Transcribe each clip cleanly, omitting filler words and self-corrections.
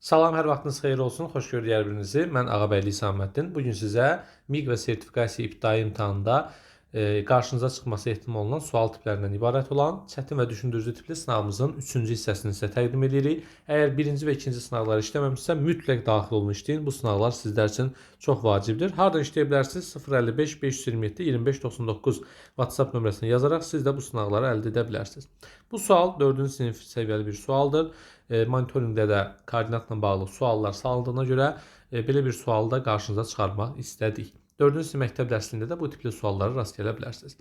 Salam, hər vaxtınız xeyir olsun. Xoş gördük hər birinizi. Mən Ağabəyli İsaməddin. Bu gün sizə MİQ və sertifikasiya ibtidai imtahanında qarşınıza çıxması ehtimal olunan sual tiplərindən ibarət olan çətin və düşündürücü tipli sınavımızın 3-cü hissəsini sizə təqdim edirik. Əgər birinci və ikinci sınavları işləməmişsə, mütləq daxil olun, işləyin. Bu sınavlar sizlər üçün çox vacibdir. Hardan işləyə bilərsiniz? 055 527 25 99 WhatsApp nömrəsinə yazaraq siz də bu sınavları əldə edə bilərsiniz. Bu sual 4-cü sinif səviyyəli bir sualdır. Monitorinqdə də koordinatla bağlı suallar salındığına görə belə bir sualı da qarşınıza çıxarmaq istədik. 4-cü sinif məktəb dərsliyində də bu tipli suallara rast gələ bilərsiniz.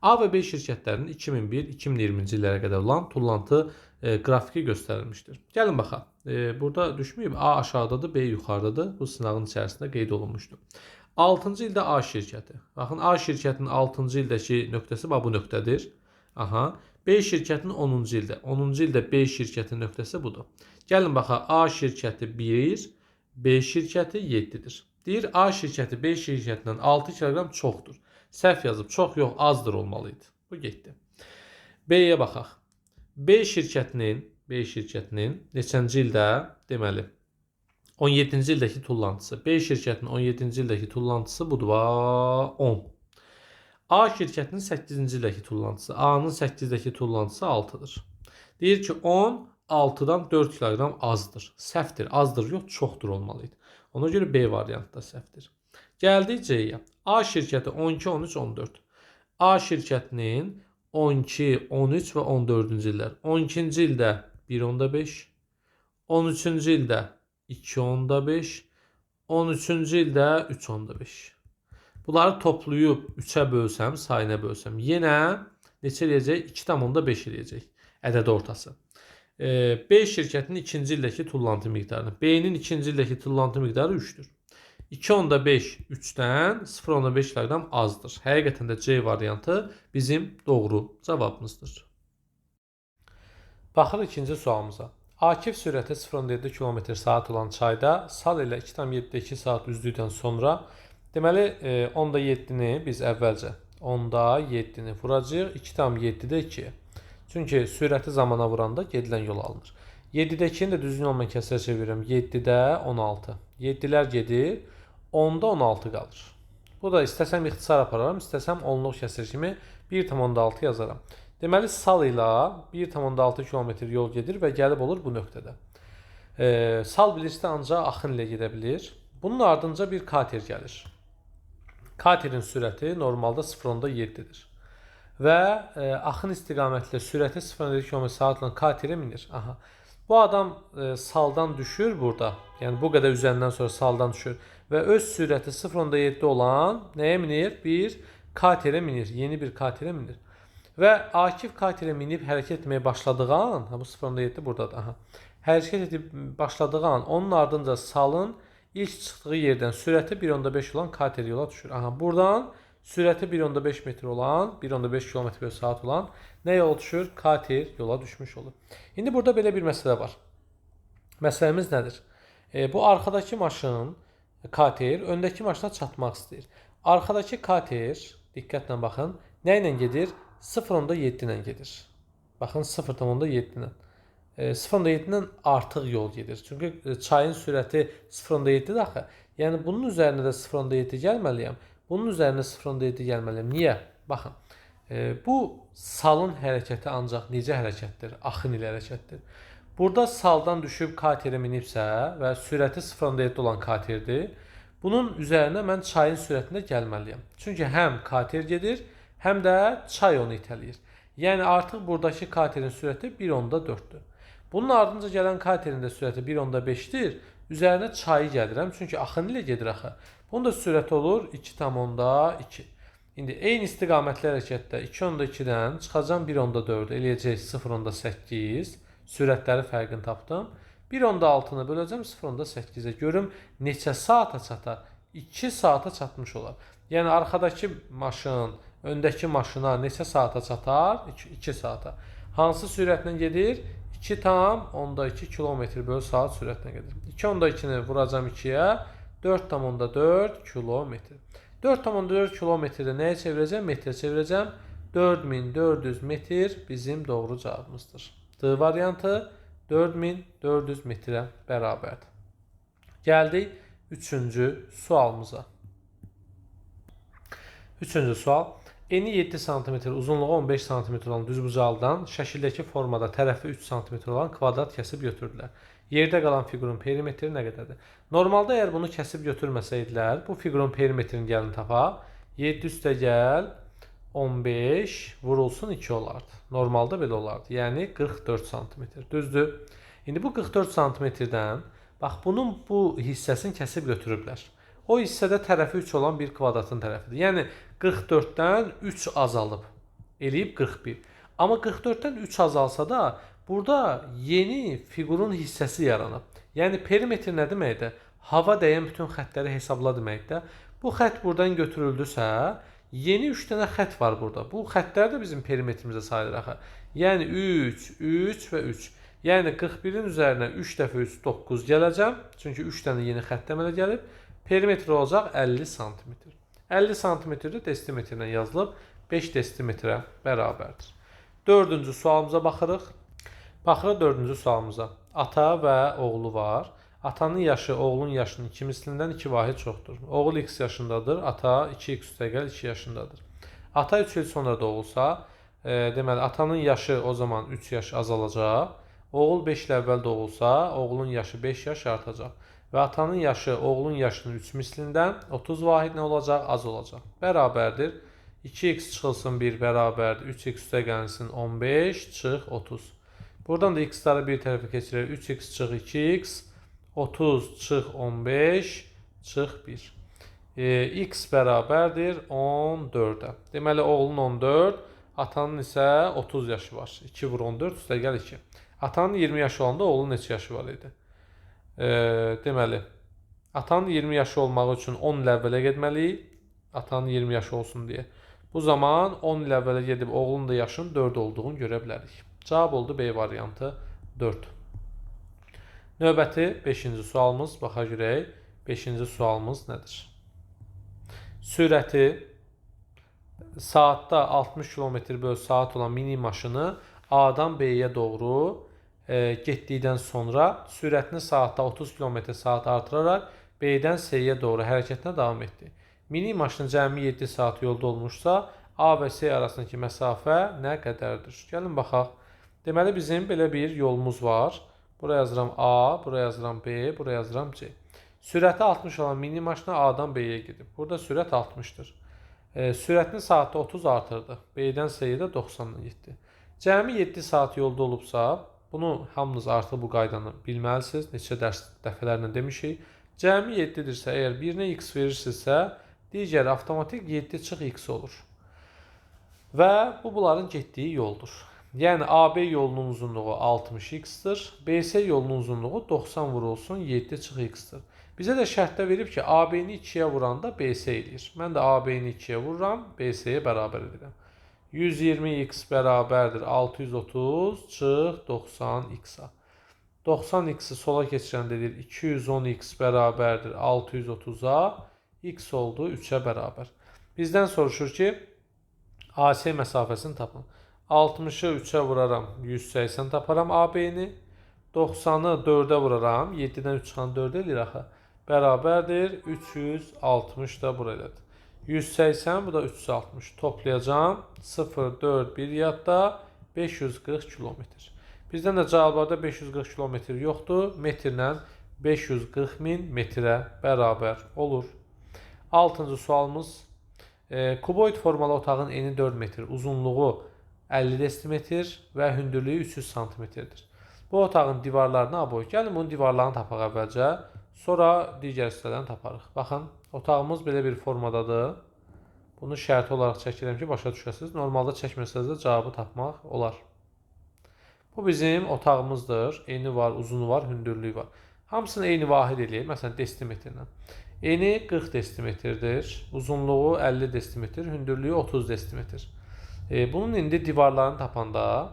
A və B şirkətlərinin 2001-2020-ci illərə qədər olan tullantı qrafiki göstərilmişdir. Gəlin baxaq. Burada düşməyib. A aşağıdadır, B yuxarıdadır. Bu sınağın içərisində qeyd olunmuşdur. 6-cı ildə A şirkəti. Baxın, A şirkətinin 6-cı ildəki nöqtəsi bax bu nöqtədir. Aha. B şirkətinin 10-cu ildə. 10-cu ildə B şirkətinin nöqtəsi budur. Gəlin baxaq. A şirkəti 1, B şirkəti 7-dir. Deyir A şirkəti B şirkətindən 6 kiloqram çoxdur. Səhv yazıb, çox yox, azdır olmalı idi. Bu getdi. B-yə baxaq. B şirkətinin neçənci ildə, deməli 17-ci ildəki tullantısı. B şirkətinin 17-ci ildəki tullantısı budur. 10. A şirkətinin 8-ci ildəki tullantısı. A-nın 8-dəki tullantısı 6-dır. Deyir ki 10 6-dan 4 kiloqram azdır. Səhvdir. Azdır yox, çoxdur olmalı idi. Ona görə B variantı da səhvdir. Gəldik C-yə. A şirkəti 12, 13, 14. A şirkətinin 12, 13 və 14-cü illər. 12-ci ildə 1,5, 13-cü ildə 2,5, 13-cü ildə 3,5. Bunları toplayıb 3-ə bölsəm, sayına bölsəm, yenə neçə eləyəcək? 2,5 eləyəcək. Ədəd ortası. B şirkətinin ikinci ildəki tullantı miqdarını. B-nin ikinci ildəki tullantı miqdarı 3-dür. 2,5 3-dən 0,5 kiloqram azdır. Həqiqətən də C variantı bizim doğru cavabımızdır. Baxırıq ikinci sualımıza. Akif sürəti 0,7 km saat olan çayda sal ilə 2,7-2 saat üzdükdən sonra, deməli 10,7-ni biz əvvəlcə 10,7-ni vuracağıq 2,7-də 2-yə. Çünki sürəti zamana vuranda gedilən yol alınır. 7-də 2-ni də düzgün olmayan kəsrə çevirirəm. 7-də 16. 7-lər gedir. 10-da 16 qalır. Bu da istəsəm ixtisar apararam, istəsəm onluq kəsir kimi 1,6 yazaram. Deməli, sal ilə 1,6 km yol gedir və gəlib olur bu nöqtədə. Sal bilirsə ancaq axın ilə gedə bilir. Bunun ardınca bir kater gəlir. Katerin sürəti normalda 0,7-dir. Və axın istiqamətlə sürəti 0,7 km saatla katerə minir. Aha. Bu adam saldan düşür burada. Yəni bu qədər üzərindən sonra saldan düşür və öz sürəti 0,7 olan nəyə minir? Bir katerə minir. Yeni bir katerə minir. Və Akif katerə minib hərəkət etməyə başladığı an, ha, bu 0,7 buradadır. Aha. Hərəkət edib başladığı an onun ardınca salın ilk çıxdığı yerdən sürəti 1,5 olan kater yola düşür. Aha, buradan sürəti 1,5 metr olan, 1,5 km bölü saat olan nə yola düşür? Kater yola düşmüş olur. İndi burada belə bir məsələ var. Məsələmiz nədir? Bu arxadakı maşın, kater, öndəki maşına çatmaq istəyir. Arxadakı kater, diqqətlə baxın, nə ilə gedir? 0,7 ilə gedir. Baxın, 0,7 ilə. 0,7 ilə artıq yol gedir. Çünki çayın sürəti 0,7-dir axı. Yəni bunun üzərinə də 0,7 gəlməliyəm. Bunun üzərinə 0,7 gəlməliyəm. Niyə? Baxın, bu salın hərəkəti ancaq necə hərəkətdir? Axın ilə hərəkətdir. Burada saldan düşüb katerə minibsə və sürəti 0,7 olan katerdir, bunun üzərinə mən çayın sürətində gəlməliyəm. Çünki həm kater gedir, həm də çay onu itələyir. Yəni artıq buradakı katerin sürəti 1,4-dür. Bunun ardınca gələn katerin də sürəti 1,5-dir. Üzərinə çayı gəlirəm, çünki axın ilə gedir axı. Bunun da sürəti olur 2,2. İndi eyni istiqamətli hərəkətdə 2,2-dən çıxacam 1,4, eləyəcək 0,8. Sürətləri fərqini tapdım. 1,6-nı böləcəm 0,8-ə. Görüm neçə saata çatar? 2 saata çatmış olar. Yəni arxadakı maşın öndəki maşına neçə saata çatar? 2 saata. Hansı sürətlə gedir? 2,2 km bölü saat sürətlə gedir. 2,2-ni vuracam 2-yə. 4,4 kilometr. 4,4 kilometrdə nəyə çevirəcəm? Metrə çevirəcəm. 4400 metr bizim doğru cavabımızdır. D variantı 4400 metrə bərabərdir. Gəldik üçüncü sualımıza. Üçüncü sual. Eni 7 cm, uzunluğu 15 cm olan düzbucaqlıdan şəkildəki formada tərəfi 3 cm olan kvadrat kəsib götürdülər. Yerdə qalan fiqurun perimetri nə qədərdir? Normalda əgər bunu kəsib götürməsəydilər, bu fiqurun perimetrini gəlin tapaq. 7 üstə gəl 15 vurulsun 2 olardı. Normalda belə olardı. Yəni 44 cm. Düzdür? İndi bu 44 cm-dən bax bunun bu hissəsini kəsib götürüblər. O hissədə tərəfi 3 olan bir kvadratın tərəfidir. Yəni 44-dən 3 azalıb, eləyib 41. Amma 44-dən 3 azalsa da burada yeni fiqurun hissəsi yaranıb. Yəni perimetr nə deməkdir? Hava dəyən bütün xəttləri hesabla deməkdir. Bu xətt buradan götürüldüsə, yeni 3 dənə xətt var burada. Bu xəttlər də bizim perimetrimizə sayılır axı. Yəni 3, 3 və 3. Yəni 41-in üzərinə 3 dəfə 3, 9 gələcəm. Çünki 3 dənə yeni xətt əmələ gəlib. Perimetr olacaq 50 cm. 50 cm-də desimetrlə yazılıb 5 desimetrə bərabərdir. Dördüncü sualımıza baxırıq. Baxırıq dördüncü sualımıza. Ata və oğlu var. Atanın yaşı oğlun yaşının 2 mislindən 2 vahid çoxdur. Oğul x yaşındadır, ata 2x üstəgəl 2 yaşındadır. Ata 3 il sonra doğulsa, deməli atanın yaşı o zaman 3 yaş azalacaq. Oğul 5 il əvvəl doğulsa, oğlun yaşı 5 yaş artacaq. Və atanın yaşı oğlun yaşının 3 mislindən 30 vahid nə olacaq? Az olacaq. Bərabərdir. 2x çıxılsın 1 bərabərdir. 3x üstəgəlsin 15 çıx 30. Buradan da x-ları bir tərəfə keçirək. 3x çıx 2x, 30 çıx 15 çıx 1. X bərabərdir 14-ə. Deməli, oğlun 14, atanın isə 30 yaşı var. 2 vur 14 üstəgəl 2. Atanın 20 yaşı olanda oğlun neçə yaşı var idi? Deməli, atanın 20 yaşı olmağı üçün 10 il əvvələ getməliyik. Atanın 20 yaşı olsun deyə. Bu zaman 10 il əvvələ gedib oğlun da yaşının 4 olduğunu görə bilərik. Cavab oldu B variantı 4. Növbəti 5-ci sualımız. Baxa görək. 5-ci sualımız nədir? Sürəti saatda 60 km böl saat olan mini maşını A-dan B-yə doğru getdikdən sonra sürətini saatda 30 km saat artıraraq B-dən C-yə doğru hərəkətinə davam etdi. Mini maşın cəmi 7 saat yolda olmuşsa, A və C arasındakı məsafə nə qədərdir? Gəlin baxaq. Deməli, bizim belə bir yolumuz var. Buraya yazıram A, buraya yazıram B, buraya yazıram C. Sürəti 60 olan mini maşına A-dan B-yə gedib. Burada sürət 60-dır. Sürətini saatda 30 artırdı. B-dən C-yə də 90-la getdi. Cəmi 7 saat yolda olubsa, bunu hamınız artıq bu qaydanı bilməlisiniz. Neçə dərs dəfələrlə demişik. Cəmi 7-dirsə, əgər birinə x verirsinizsə, digəri avtomatik 7 çıx x olur. Və bu, bunların getdiyi yoldur. Yəni, AB yolunun uzunluğu 60x-dir. BC yolunun uzunluğu 90 vurulsun 7 çıx x-dir. Bizə də şərtdə verib ki, AB-ni 2-yə vuranda BC eləyir. Mən də AB-ni 2-yə vururam, BC-yə bərabər edirəm. 120x bərabərdir 630 çıx 90x-a. 90x-i sola keçirəndə deyir 210x bərabərdir 630-a. X oldu 3-ə bərabər. Bizdən soruşur ki, AC məsafəsini tapın. 60-ı 3-ə vuraram, 180 taparam AB-ni. 90-ı 4-ə vuraram, 7-dən 3 çıxan 4 eləyir axı. Bərabərdir 360 da buradadır. 180, bu da 360. Toplayacağam. 0, 4, 1 yadda 540 kilometr. Bizdən də cavablarda 540 kilometr yoxdur. Metrlə 540 min metrə bərabər olur. Altıncı sualımız. Kuboid formalı otağın eni 4 metr, uzunluğu 50 desimetr və hündürlüyü 300 santimetrdir. Bu otağın divarlarına aboy. Gəlin bunun divarlarını tapaq əvvəlcə. Sonra digər hissələrini taparıq. Baxın, otağımız belə bir formadadır. Bunu şərti olaraq çəkirəm ki, başa düşəsiniz. Normalda çəkməsəniz də cavabı tapmaq olar. Bu bizim otağımızdır. Eni var, uzunu var, hündürlüyü var. Hamısını eyni vahid eləyək. Məsələn, desimetrlə. Eni 40 desimetrdir. Uzunluğu 50 desimetr, hündürlüyü 30 desimetr. Bunun indi divarlarını tapanda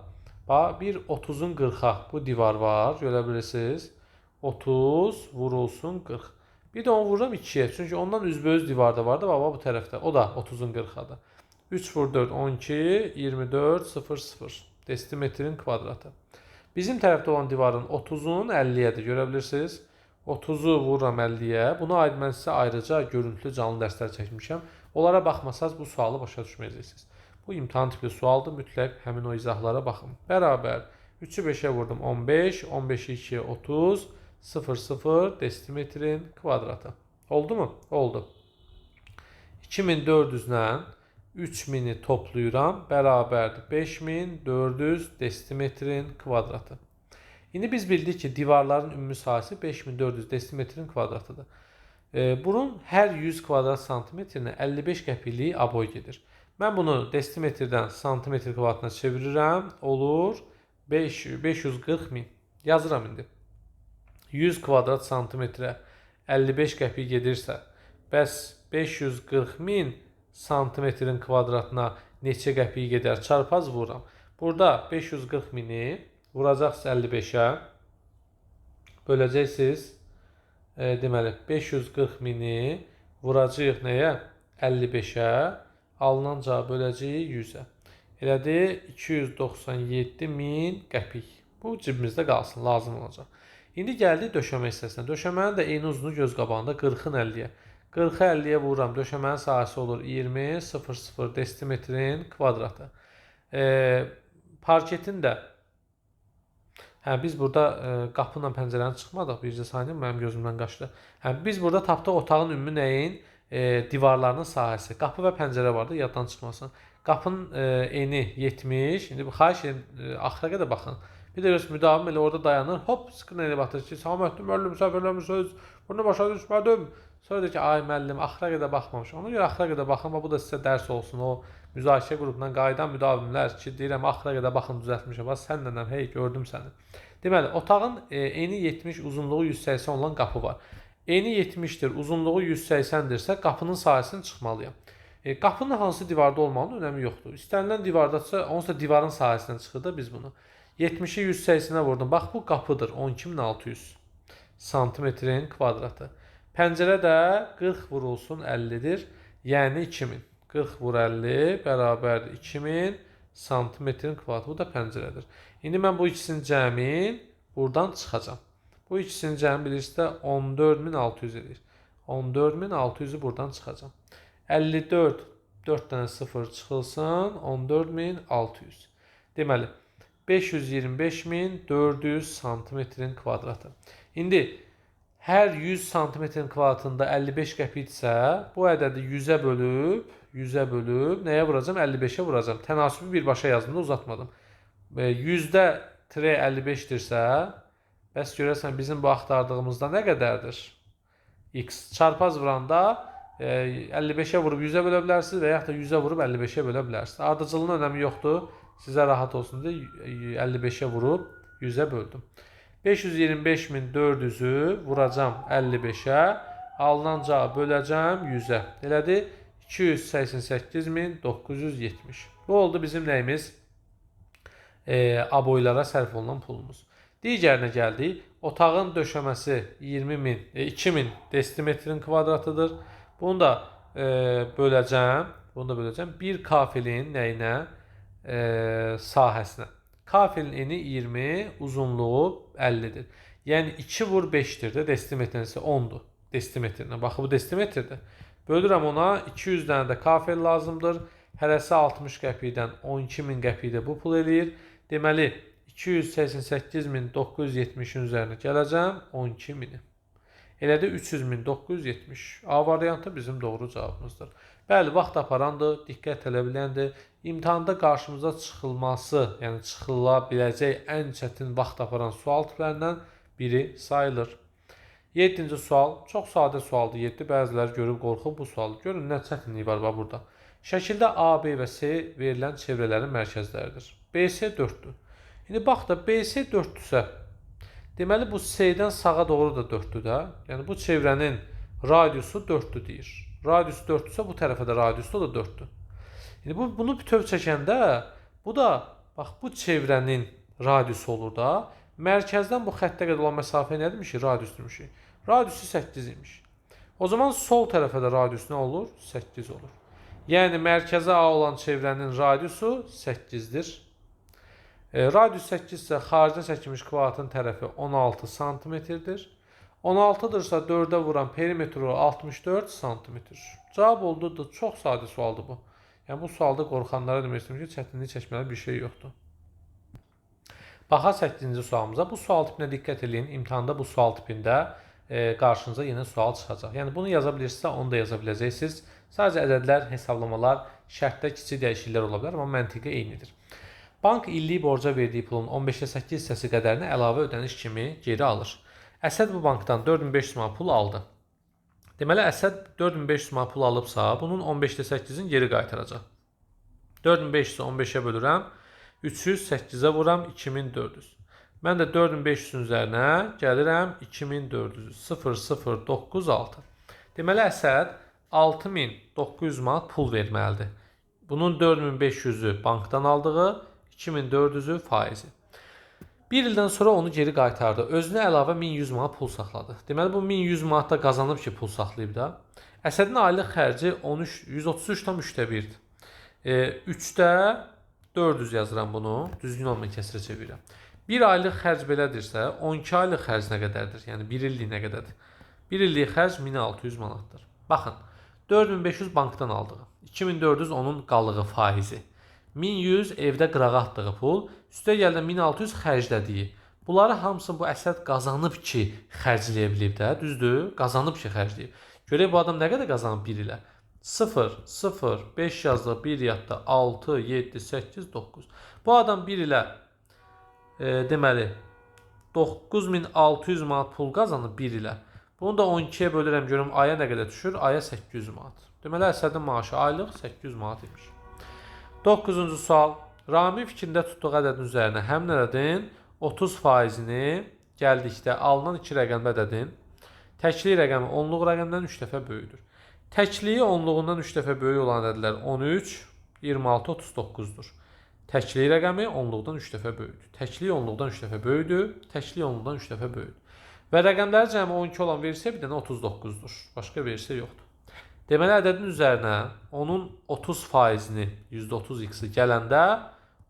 bir 30-un 40-a bu divar var. Görə bilirsiniz. 30 vurulsun 40. Bir də onu vururam 2-yə. Çünki ondan üzbəüz divar da var da, baba bu tərəfdə. O da 30-un 40-adır. 3 vur 4, 12, 24, 0, 0. Desimetrin kvadratı. Bizim tərəfdə olan divarın 30-un 50-yədir. Görə bilirsiniz? 30-u vururam 50-yə. Buna aid mən sizə ayrıca görüntülü canlı dərslər çəkmişəm. Onlara baxmasanız bu sualı başa düşməyəcəksiniz. Bu imtahan tipli sualdır. Mütləq həmin o izahlara baxın. Bərabər 3-ü 5-ə vurdum 15, 15-i 2-yə 30, 0, 0 desimetrin kvadratı. Oldu mu? Oldu. 2400-lə 3000-i toplayıram. Bərabərdir 5400 desimetrin kvadratı. İndi biz bildik ki, divarların ümumi sahəsi 5400 desimetrin kvadratıdır. Bunun hər 100 kvadrat santimetrinə 55 qəpiklik aboy gedir. Mən bunu desimetrdən santimetr kvadratına çevirirəm. Olur 540 min. Yazıram indi. 100 kvadrat santimetrə 55 qəpik gedirsə, bəs 540 min santimetrin kvadratına neçə qəpik gedər? Çarpaz vururam. Burada 540 mini vuracaqsınız 55-ə. Böləcəksiniz. Deməli, 540 mini vuracağıq nəyə? 55-ə. Alınan cavab böləcəyik 100-ə. Elədir 297 min qəpik. Bu cibimizdə qalsın, lazım olacaq. İndi gəldik döşəmə hissəsinə. Döşəmənin də eyni uzunu göz qabağında 40-ın 50-yə. 40-ı 50-yə vururam. Döşəmənin sahəsi olur 20,00 desimetrin kvadratı. Parketin də biz burada qapı ilə pəncərəni çıxmadıq. Bircə saniyə mənim gözümdən qaçdı. Biz burada tapdıq otağın ümumi nəyin? Divarlarının sahəsi. Qapı və pəncərə vardı, yaddan çıxmasın. Qapının eni 70. İndi xahiş edirəm, axıra qədər baxın. Bir də görürsünüz, müdavim elə orada dayanır. Hop, sıxın elə batır ki, Saməddin müəllim, səhv eləmisiniz, bunu başa düşmədim. Sonra deyir ki, ay müəllim, axıra qədər baxmamışam. Ona görə axıra qədər baxın, bu da sizə dərs olsun. O müzakirə qrupundan qayıdan müdavimlər ki, deyirəm, axıra qədər baxın, düzəltmişəm. Bax, sənlə, hey, gördüm səni. Deməli, otağın eni 70, uzunluğu 180 olan qapı var. Eni 70-dir, uzunluğu 180-dirsə, qapının sahəsini çıxmalıyam. Qapının hansı divarda olmanın önəmi yoxdur. İstənilən divardadırsa, onsuz da divarın sahəsindən çıxır da biz bunu. 70-i 180-ə vurdum. Bax, bu qapıdır. 12600 santimetrin kvadratı. Pəncərə də 40 vurulsun 50-dir. Yəni 2000. 40 vur 50 bərabərdir 2000 santimetrin kvadratı. Bu da pəncərədir. İndi mən bu ikisinin cəmin buradan çıxacam. Bu ikisinin cəmi bilirsiniz də 14600 edir. 14600-ü buradan çıxacam. 54, 4 dənə 0 çıxılsın, 14600. Deməli, 525400 santimetrin kvadratı. İndi hər 100 santimetrin kvadratında 55 qəpikdirsə, bu ədədi 100-ə bölüb, 100-ə bölüb, nəyə vuracam? 55-ə vuracam. Tənasübü birbaşa yazdım da uzatmadım. 100-də tre 55-dirsə, bəs görəsən bizim bu axtardığımızda nə qədərdir? X. Çarpaz vuranda 55-ə vurub 100-ə bölə bilərsiniz və yaxud da 100-ə vurub 55-ə bölə bilərsiniz. Ardıcılığın önəmi yoxdur. Sizə rahat olsun deyə 55-ə vurub 100-ə böldüm. 525400-ü vuracam 55-ə, alınan cavab böləcəm 100-ə. Elədir 288970. Bu oldu bizim nəyimiz? Aboylara sərf olunan pulumuz. Digərinə gəldik. Otağın döşəməsi 2000 desimetrin kvadratıdır. Bunu da böləcəm. Bunu da böləcəm. Bir kafelin nəyinə? Sahəsinə. Kafelin eni 20, uzunluğu 50-dir. Yəni 2 vur 5-dir də, desimetrin isə 10-dur. Desimetrinə. Baxın, bu desimetrdir. Bölürəm ona, 200 dənə də kafel lazımdır. Hərəsi 60 qəpikdən 12000 qəpikdə bu pul eləyir. Deməli, 288970-in üzərinə gələcəm 12000-i. Elə də 300970. A variantı bizim doğru cavabımızdır. Bəli, vaxt aparandır, diqqət tələb edəndir. İmtahanda qarşımıza çıxılması, yəni çıxıla biləcək ən çətin vaxt aparan sual tiplərindən biri sayılır. 7-ci sual, çox sadə sualdır 7. Bəziləri görüb qorxub bu sualı. Görün, nə çətinlik var bax burada. Şəkildə A, B və C verilən çevrələrin mərkəzləridir. BC 4-dür. İndi bax da BC 4-dürsə, deməli bu C-dən sağa doğru da 4-dür də. Yəni bu çevrənin radiusu 4-dür deyir. Radius 4-dürsə bu tərəfə də radiusu da 4-dür. İndi bunu bütöv çəkəndə bu da bax bu çevrənin radiusu olur da. Mərkəzdən bu xəttə qədər olan məsafə nə demişik? Radius demişik. Radiusu 8 imiş. O zaman sol tərəfə də radius nə olur? 8 olur. Yəni mərkəzə A olan çevrənin radiusu 8-dir. Radius 8 isə xaricdə çəkilmiş kvadratın tərəfi 16 santimetrdir. 16-dırsa 4-ə vuran perimetri 64 santimetr. Cavab oldu. Çox sadə sualdır bu. Yəni bu sualda qorxanlara demək istəyirəm ki, çətinlik çəkməli bir şey yoxdur. Baxaq 8-ci sualımıza. Bu sual tipinə diqqət eləyin. İmtahanda bu sual tipində qarşınıza yenə sual çıxacaq. Yəni bunu yaza bilirsinizsə, onu da yaza biləcəksiniz. Sadəcə ədədlər, hesablamalar, şərtdə kiçik dəyişikliklər ola bilər, amma məntiqi eynidir. Bank illik borca verdiyi pulun 15,8 hissəsi qədərini əlavə ödəniş kimi geri alır. Əsəd bu bankdan 4500 manat pul aldı. Deməli, Əsəd 4500 manat pul alıbsa, bunun 15,8-ini geri qaytaracaq. 4500-ü 15-ə bölürəm, 308-ə vuram 2400. Mən də 4500-ün üzərinə gəlirəm 2400, 0,096. Deməli, Əsəd 6900 manat pul verməlidir. Bunun 4500-ü bankdan aldığı, 2400-ü faizi. Bir ildən sonra onu geri qaytardı. Özünə əlavə 1100 manat pul saxladı. Deməli, bu 1100 manat da qazanıb ki, pul saxlayıb da. Əsədin aylıq xərci 133,3-də 1-dir. 3-də 400 yazıram bunu. Düzgün olmayan kəsirə çevirirəm. Bir aylıq xərc belədirsə, 12 aylıq xərc nə qədərdir? Yəni, 1 illik nə qədərdir? 1 illik xərc 1600 manatdır. Baxın, 4500 bankdan aldığı, 2400 onun qalığı faizi, 1100 evdə qırağa atdığı pul, üstə gəldə 1600 xərclədiyi. Bunları hamısını bu Əsəd qazanıb ki, xərcləyə bilib də, düzdür? Qazanıb ki, xərcləyib. Görək bu adam nə qədər qazanıb 1 ilə? 0, 0, 5 yazdıq, 1 yatdı, 6, 7, 8, 9. Bu adam 1 ilə deməli 9600 manat pul qazanıb 1 ilə. Bunu da 12-yə bölürəm, görüm aya nə qədər düşür? Aya 800 manat. Deməli, Əsədin maaşı aylıq 800 manat imiş. 9-cu sual. Ramil fikrində tutduğu ədədin üzərinə həmin ədədin 30%-ni gəldikdə alınan 2 rəqəmli ədədin təklik rəqəmi onluq rəqəmdən 3 dəfə böyükdür. Təkliyi onluğundan 3 dəfə böyük olan ədədlər 13, 26, 39-dur. Təklik rəqəmi onluqdan 3 dəfə böyükdür. Təklik onluqdan 3 dəfə böyükdür. Təklik onluqdan 3 dəfə böyükdür. Və rəqəmləri cəmi 12 olan versiya bir dənə 39-dur. Başqa versiya yoxdur. Deməli, ədədin üzərinə onun 30%-ni, %30x-i gələndə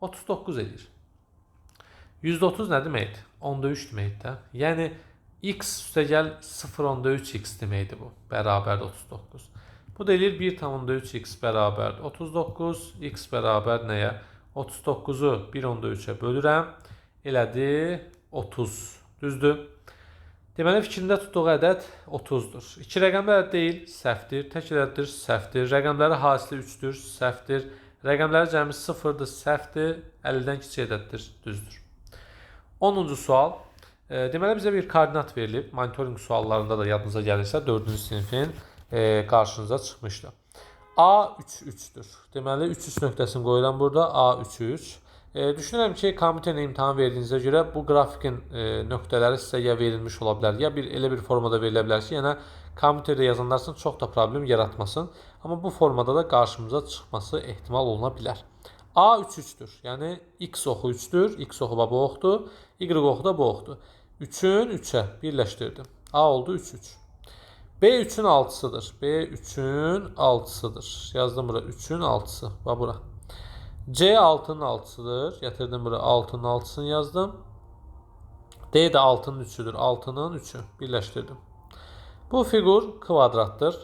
39 eləyir. %30 nə deməkdir? 10,3 deməkdir də. Yəni, x üstəgəl 0,3x deməkdir bu. Bərabərdir 39. Bu da eləyir 1,3x bərabərdir 39. X bərabər nəyə? 39-u 1,3-ə bölürəm. Elədi 30. Düzdür? Deməli, fikrində tutduğu ədəd 30-dur. 2 rəqəmli ədəd deyil, səhvdir. Tək ədəddir, səhvdir. Rəqəmləri hasili 3-dür, səhvdir. Rəqəmləri cəmi 0-dır, səhvdir. 50-dən kiçik ədəddir, düzdür. 10-cu sual. Deməli, bizə bir koordinat verilib. Monitorinq suallarında da yadınıza gəlirsə, 4-cü sinifin qarşınıza çıxmışdı. A 3, 3-dür. Deməli, 3, 3 nöqtəsini qoyuram burada. A 3, 3. Düşünürəm ki, kompüterlə imtahan verdiyinizə görə bu qrafikin nöqtələri sizə ya verilmiş ola bilər, ya bir elə bir formada verilə bilər ki, yəni kompüterdə yazanlar üçün çox da problem yaratmasın. Amma bu formada da qarşımıza çıxması ehtimal oluna bilər. A 3, 3-dür. Yəni X oxu 3-dür, X oxu bu oxdur, Y oxu da bu oxdur. 3-ün 3-ə birləşdirdim. A oldu 3, 3. B 3-ün 6-sıdır. B 3-ün 6-sıdır. Yazdım bura 3-ün 6-sı. Bax bura. C 6-nın 6-sıdır. Gətirdim bura 6-nın 6-sını yazdım. D də 6-nın 3-üdür. 6-nın 3-ü. Birləşdirdim. Bu fiqur kvadratdır.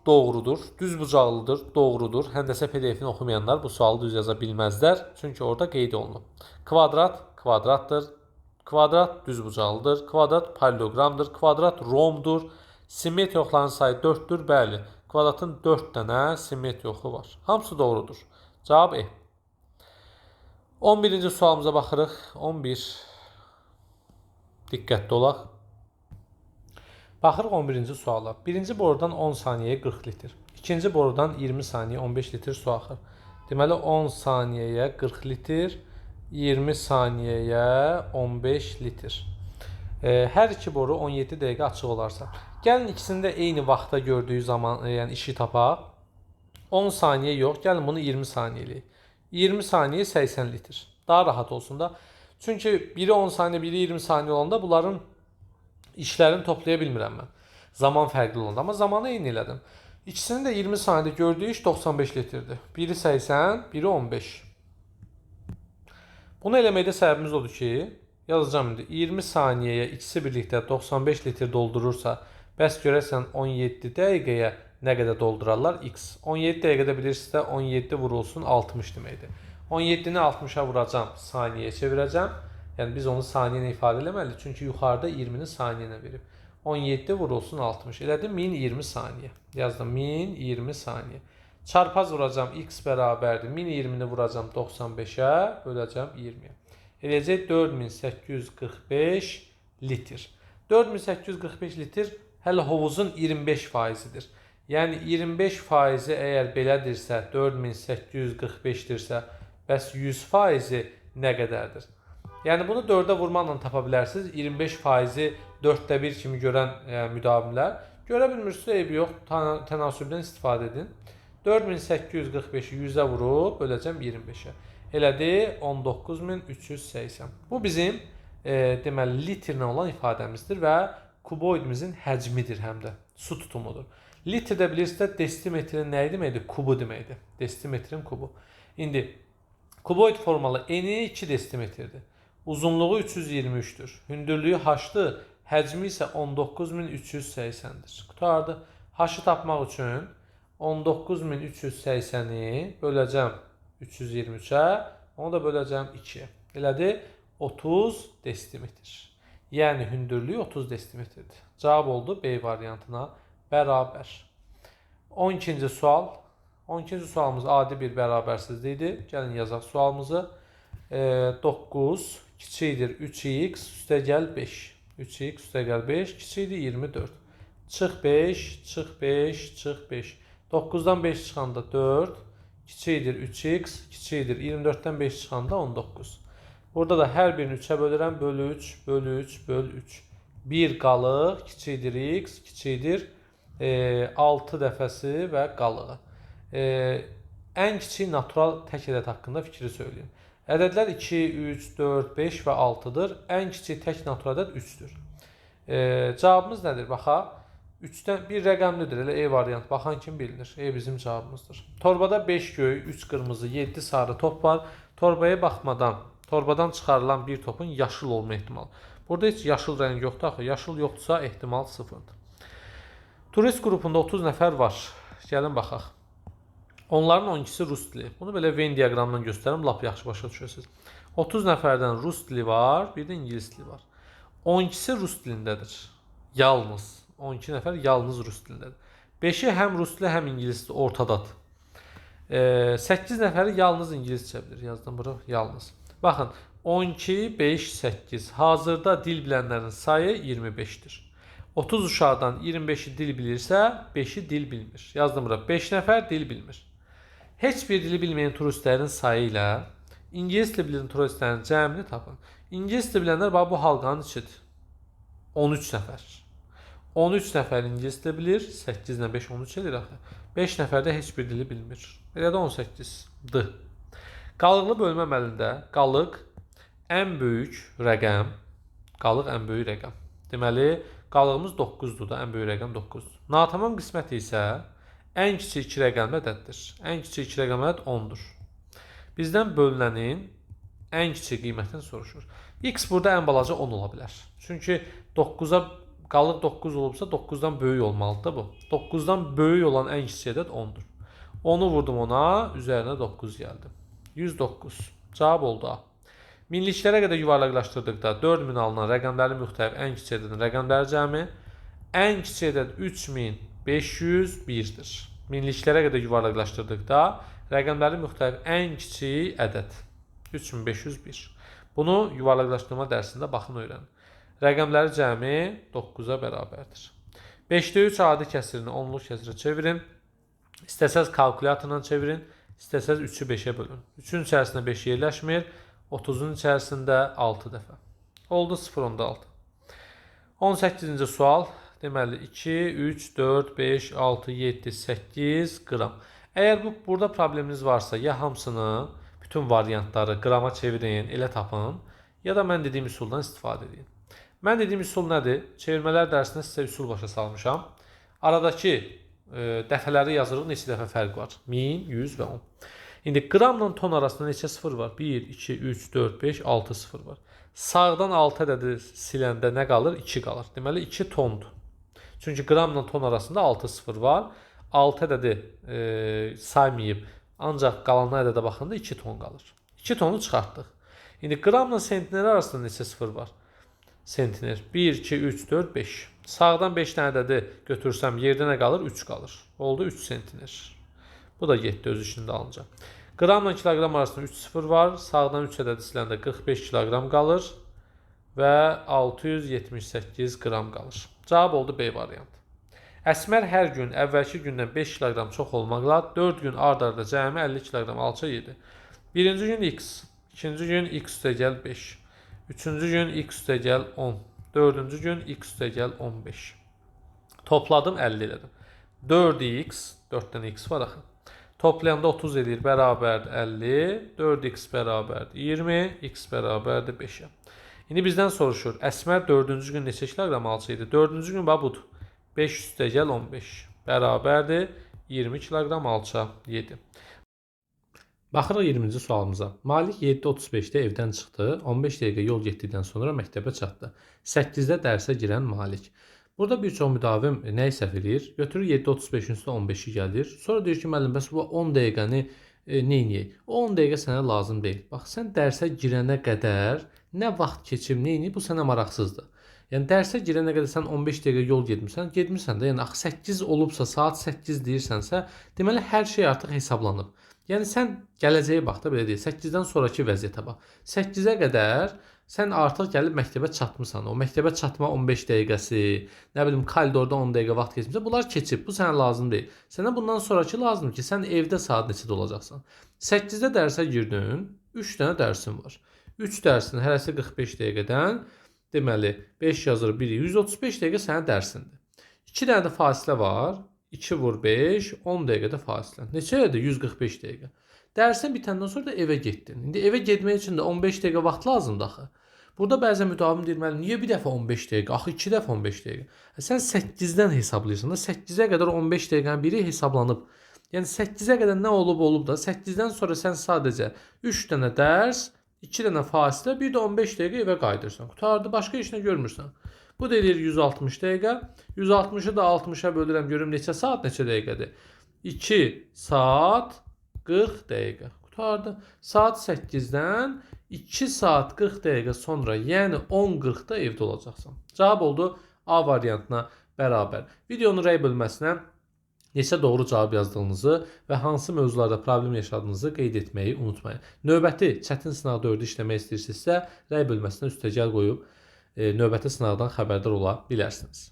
Doğrudur. Düz bucaqlıdır. Doğrudur. Həndəsə PDF-ini oxumayanlar bu sualı düz yaza bilməzlər. Çünki orada qeyd olunub. Kvadrat kvadratdır. Kvadrat düz bucaqlıdır. Kvadrat paralleloqramdır. Kvadrat romdur. Simmetri oxlarının sayı 4-dür. Bəli. Kvadratın 4 dənə simmetri oxu var. Hamısı doğrudur. Cavab E. 11-ci sualımıza baxırıq. 11. Diqqətli olaq. Baxırıq 11-ci suala. Birinci borudan 10 saniyəyə 40 litr. İkinci borudan 20 saniyə 15 litr su axır. Deməli 10 saniyəyə 40 litr, 20 saniyəyə 15 litr. Hər iki boru 17 dəqiqə açıq olarsa. Gəlin ikisini də eyni vaxtda gördüyü zaman, yəni işi tapaq. 10 saniyə yox, gəlin bunu 20 saniyə eləyək. 20 saniyə 80 litr. Daha rahat olsun da. Çünki biri 10 saniyə, biri 20 saniyə olanda bunların işlərini toplaya bilmirəm mən. Zaman fərqli olanda, amma zamanı eyni elədim. İkisinin də 20 saniyədə gördüyü iş 95 litrdir. Biri 80, biri 15. Bunu eləməkdə səbəbimiz odur ki, yazacağım indi 20 saniyəyə ikisi birlikdə 95 litr doldurursa, bəs görəsən 17 dəqiqəyə nə qədər doldurarlar? X. 17 dəqiqədə bilirsinizsə 17 vurulsun 60 deməkdir. 17-ni 60-a vuracam, saniyəyə çevirəcəm. Yəni biz onu saniyə ilə ifadə eləməliyik. Çünki yuxarıda 20-ni saniyə ilə verib. 17 vurulsun 60. Elədi 1020 saniyə. Yazdım 1020 saniyə. Çarpaz vuracam x bərabərdir. 1020-ni vuracam 95-ə, böləcəm 20-yə. Eləyəcək 4845 litr. 4845 litr hələ hovuzun 25%-dir. Yəni 25%-i əgər belədirsə, 4845-dirsə, bəs 100%-i nə qədərdir? Yəni bunu 4-ə vurmaqla tapa bilərsiniz. 25%-i 4-də 1 kimi görən müdavimlər. Görə bilmirsinizsə, eybi yox, tənasübdən istifadə edin. 4845-i 100-ə vurub böləcəm 25-ə. Elədi 19380. Bu bizim deməli litrlə olan ifadəmizdir və kuboidimizin həcmidir həm də. Su tutumudur. Litrdə bilirsinizsə desimetrin nəyi deməkdir? Kubu deməkdir. Desimetrin kubu. İndi kuboid formalı eni 2 desimetrdir. Uzunluğu 323-dür. Hündürlüyü h-dır. Həcmi isə 19380-dir. Qurtardı. H-ı tapmaq üçün 19380-i böləcəm 323-ə, onu da böləcəm 2-yə. Elədi 30 desimetr. Yəni hündürlüyü 30 desimetrdir. Cavab oldu B variantına bərabər. 12-ci sual. 12-ci sualımız adi bir bərabərsizlikdir. Gəlin yazaq sualımızı. 9 kiçikdir 3x üstəgəl 5. 3x üstəgəl 5 kiçikdir 24. Çıx 5, çıx 5, çıx 5. 9-dan 5 çıxanda 4, kiçikdir 3x, kiçikdir 24-dən 5 çıxanda 19. Burada da hər birini 3-ə bölürəm. Bölü 3, bölü 3, böl 3. 1 qalıq, kiçikdir x, kiçikdir 6 dəfəsi və qalığı. Ən kiçik natural tək ədəd haqqında fikri söyləyim. Ədədlər 2, 3, 4, 5 və 6-dır. Ən kiçik tək natural ədəd 3-dür. Cavabımız nədir? Baxaq. 3-dən bir rəqəmlidir. Elə E variant. Baxan kim bilinir. E bizim cavabımızdır. Torbada 5 göy, 3 qırmızı, 7 sarı top var. Torbaya baxmadan, torbadan çıxarılan bir topun yaşıl olma ehtimalı. Burada heç yaşıl rəng yoxdur axı. Yaşıl yoxdursa ehtimal 0-dır. Turist qrupunda 30 nəfər var. Gəlin baxaq. Onların 12-si rus dili. Bunu belə Venn diaqramından göstərim, lap yaxşı başa düşürsünüz. 30 nəfərdən rus dili var, bir də ingilis dili var. 12-si rus dilindədir. Yalnız. 12 nəfər yalnız rus dilindədir. 5-i həm rus dili, həm ingilis dili ortadadır. 8 nəfəri yalnız ingiliscə bilir. Yazdım bura, yalnız. Baxın, 12, 5, 8. Hazırda dil bilənlərin sayı 25-dir. 30 uşaqdan 25-i dil bilirsə, 5-i dil bilmir. Yazdım bura, 5 nəfər dil bilmir. Heç bir dili bilməyən turistlərin sayı ilə ingilis dili bilən turistlərin cəmini tapın. İngilis dili bilənlər bax bu halqanın içidir. 13 nəfər. 13 nəfər ingilis dili bilir, 8 ilə 5 13 edir axı. 5 nəfər də heç bir dili bilmir. Elə də 18-dir. Qalıqlı bölmə əməlində qalıq ən böyük rəqəm, qalıq ən böyük rəqəm. Deməli, qalığımız 9-dur da, ən böyük rəqəm 9-dur. Natamam qisməti isə ən kiçik 2 rəqəmli ədəddir. Ən kiçik 2 rəqəmli ədəd 10-dur. Bizdən bölünənin ən kiçik qiymətini soruşur. X burada ən balaca 10 ola bilər. Çünki 9-a qalıq 9 olubsa 9-dan böyük olmalıdır bu. 9-dan böyük olan ən kiçik ədəd 10-dur. 10-u vurdum ona, üzərinə 9 gəldi. 109. Cavab oldu A. Minliklərə qədər yuvarlaqlaşdırdıqda 4000 alınan rəqəmləri müxtəlif ən kiçik ədədin rəqəmləri cəmi ən kiçik ədəd 3501-dir. Minliklərə qədər yuvarlaqlaşdırdıqda rəqəmləri müxtəlif ən kiçik ədəd 3501. Bunu yuvarlaqlaşdırma dərsində baxın öyrənin. Rəqəmləri cəmi 9-a bərabərdir. 5-də 3 adi kəsirini onluq kəsirə çevirin. İstəsəz kalkulyatorla çevirin, istəsəz 3-ü 5-ə bölün. 3-ün içərisində 5 yerləşmir. 30-un içərisində 6 dəfə. Oldu 0,6. 18-ci sual. Deməli 2, 3, 4, 5, 6, 7, 8 qram. Əgər burada probleminiz varsa, ya hamısını, bütün variantları qrama çevirin, elə tapın, ya da mən dediyim üsuldan istifadə edin. Mən dediyim üsul nədir? Çevirmələr dərsində sizə üsul başa salmışam. Aradakı dəfələri yazırıq, neçə dəfə fərq var? 1000, 100 və 10. İndi qramla ton arasında neçə sıfır var? 1, 2, 3, 4, 5, 6 sıfır var. Sağdan 6 ədədi siləndə nə qalır? 2 qalır. Deməli 2 tondur. Çünki qramla ton arasında 6 sıfır var. 6 ədədi saymayıb, ancaq qalan ədədə baxanda 2 ton qalır. 2 tonu çıxartdıq. İndi qramla sentner arasında neçə sıfır var? Sentner. 1, 2, 3, 4, 5. Sağdan 5 dənə ədədi götürsəm yerdə nə qalır? 3 qalır. Oldu 3 sentner. Bu da getdi öz işinin dalınca. Qramla kiloqram arasında 3 sıfır var. Sağdan 3 ədədi siləndə 45 kiloqram qalır və 678 qram qalır. Cavab oldu B variantı. Əsmər hər gün əvvəlki gündən 5 kiloqram çox olmaqla 4 gün ard-arda cəmi 50 kiloqram alça yedi. Birinci gün x, ikinci gün x üstəgəl 5, üçüncü gün x üstəgəl 10, dördüncü gün x üstəgəl 15. Topladım 50 elədim. 4x, 4 dənə x var axı. Toplayanda 30 eləyir, bərabərdir 50, 4x bərabərdir 20, x bərabərdir 5-ə. İndi bizdən soruşur, Əsmər dördüncü gün neçə kiloqram alça yedi? Dördüncü gün bax budur. 5 üstəgəl 15 bərabərdir 20 kiloqram alça yedi. Baxırıq 20-ci sualımıza. Malik 7:35-də evdən çıxdı, 15 dəqiqə yol getdikdən sonra məktəbə çatdı. 8-də dərsə girən Malik. Burada bir çox müdavim nəyi səhv eləyir? Götürür 7:35-in üstə 15-i gəlir. Sonra deyir ki, müəllim, bəs bu 10 dəqiqəni neyniyək? O 10 dəqiqə sənə lazım deyil. Bax, sən dərsə girənə qədər nə vaxt keçib, neyniyək, bu sənə maraqsızdır. Yəni dərsə girənə qədər sən 15 dəqiqə yol getmirsən, getmirsən də. Yəni axı 8 olubsa, saat 8 deyirsənsə, deməli hər şey artıq hesablanıb. Yəni sən gələcəyə bax da, belə deyək, 8-dən sonrakı vəziyyətə bax. 8-ə qədər sən artıq gəlib məktəbə çatmısan. O məktəbə çatma 15 dəqiqəsi, nə bilim koridorda 10 dəqiqə vaxt keçmişsə, bunlar keçib. Bu sənə lazım deyil. Sənə bundan sonrakı lazımdır ki, sən evdə saat neçədə olacaqsan. 8-də dərsə girdin, 3 dənə dərsin var. 3 dərsin hərəsi 45 dəqiqədən. Deməli 5 yazır 1, 135 dəqiqə sənin dərsindir. 2 dənə də fasilə var. 2 vur 5, 10 dəqiqədə fasilə. Neçə elədi? 145 dəqiqə. Dərsin bitəndən sonra da evə getdin. İndi evə getmək üçün də 15 dəqiqə vaxt lazımdır axı. Burada bəzən müdavim deyir, müəllim, niyə bir dəfə 15 dəqiqə? Axı 2 dəfə 15 dəqiqə. Sən 8-dən hesablayırsan da, 8-ə qədər 15 dəqiqənin biri hesablanıb. Yəni 8-ə qədər nə olub olub da, 8-dən sonra sən sadəcə 3 dənə dərs, 2 dənə fasilə, bir də 15 dəqiqə evə qayıdırsan. Qutardı, başqa heç nə görmürsən. Bu da eləyir 160 dəqiqə. 160-ı da 60-a bölürəm, görüm neçə saat, neçə dəqiqədir. 2 saat 40 dəqiqə. Qutardı. Saat 8-dən 2 saat 40 dəqiqə sonra, yəni 10:40-da evdə olacaqsan. Cavab oldu A variantına bərabər. Videonun rəy bölməsinə neçə doğru cavab yazdığınızı və hansı mövzularda problem yaşadığınızı qeyd etməyi unutmayın. Növbəti çətin sınaq 4-ü işləmək istəyirsinizsə, rəy bölməsinə üstəgəl qoyub növbəti sınaqdan xəbərdar ola bilərsiniz.